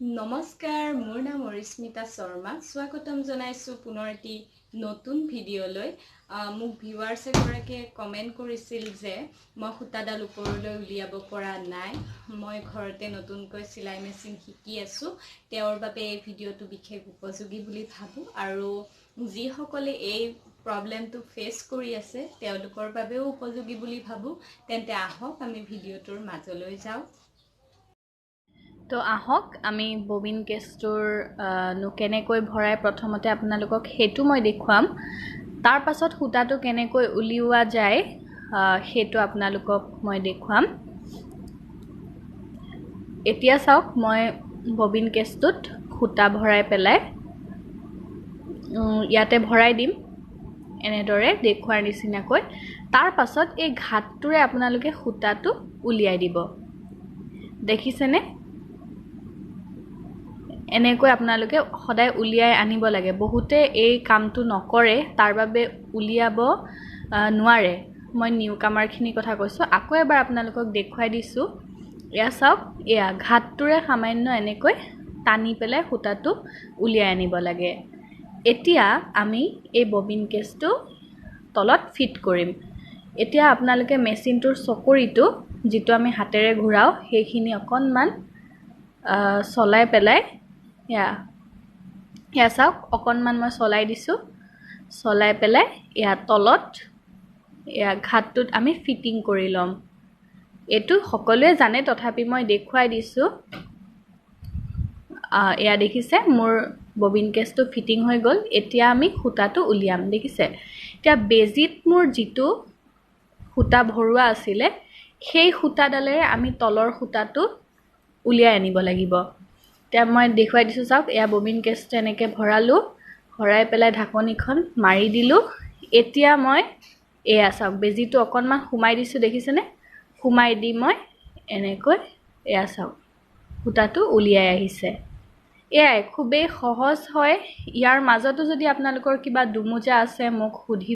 নমস্কাৰ, মোৰ নাম অৰিস্মিতা শৰ্মা। স্বাগতম জনাইছোঁ পুনৰ এটি নতুন ভিডিঅ'লৈ। মোক ভিউৱাৰ্ছ এগৰাকীয়ে কমেণ্ট কৰিছিল যে মই সূতাডাল ওপৰলৈ উলিয়াব পৰা নাই, মই ঘৰতে নতুনকৈ চিলাই মেচিন শিকি আছোঁ। তেওঁৰ বাবে এই ভিডিঅ'টো বিশেষ উপযোগী বুলি ভাবোঁ আৰু যিসকলে এই প্ৰব্লেমটো ফেচ কৰি আছে তেওঁলোকৰ বাবেও উপযোগী বুলি ভাবোঁ। তেন্তে আহক, আমি ভিডিঅ'টোৰ মাজলৈ যাওঁ। তো আহক, আমি ববিন কেছটোৰ নো কেনেকৈ ভৰাই প্ৰথমতে আপোনালোকক সেইটো মই দেখুৱাম, তাৰ পাছত সূতাটো কেনেকৈ উলিওৱা যায় সেইটো আপোনালোকক মই দেখুৱাম। এতিয়া চাওক, মই ববিন কেছটোত সূতা ভৰাই পেলাই ইয়াতে ভৰাই দিম এনেদৰে দেখুৱাৰ নিচিনাকৈ। তাৰ পাছত এই ঘাটটোৰে আপোনালোকে সূতাটো উলিয়াই দিব। দেখিছেনে? এনেকৈ আপোনালোকে সদায় উলিয়াই আনিব লাগে। বহুতে এই কামটো নকৰে, তাৰ বাবে উলিয়াব নোৱাৰে। মই নিউ কামাৰখিনিৰ কথা কৈছোঁ। আকৌ এবাৰ আপোনালোকক দেখুৱাই দিছোঁ। এয়া চাওক, এয়া ঘাটটোৰে সামান্য এনেকৈ টানি পেলাই সূতাটো উলিয়াই আনিব লাগে। এতিয়া আমি এই ববিন কেছটো তলত ফিট কৰিম। এতিয়া আপোনালোকে মেচিনটোৰ চকৰিটো, যিটো আমি হাতেৰে ঘূৰাওঁ, সেইখিনি অকণমান চলাই পেলাই এয়া চাওক, অকণমান মই চলাই দিছোঁ। চলাই পেলাই এয়া তলত এয়া ঘাটটোত আমি ফিটিং কৰি ল'ম। এইটো সকলোৱে জানে, তথাপি মই দেখুৱাই দিছোঁ। এয়া দেখিছে, মোৰ ববিন কেছটো ফিটিং হৈ গ'ল। এতিয়া আমি সূতাটো উলিয়াম। দেখিছে, এতিয়া বেজীত মোৰ যিটো সূতা ভৰোৱা আছিলে সেই সূতাডালেৰে আমি তলৰ সূতাটো উলিয়াই আনিব লাগিব। এতিয়া মই দেখুৱাই দিছোঁ, চাওক, এয়া ববিন কেছটো এনেকৈ ভৰালোঁ, ভৰাই পেলাই ঢাকনিখন মাৰি দিলোঁ। এতিয়া মই এয়া চাওক, বেজীটো অকণমান সোমাই দিছোঁ, দেখিছেনে? সোমাই দি মই এনেকৈ এয়া চাওক, সূতাটো উলিয়াই আহিছে। এয়াই খুবেই সহজ হয়। ইয়াৰ মাজতো যদি আপোনালোকৰ কিবা দুমোজা আছে মোক সুধি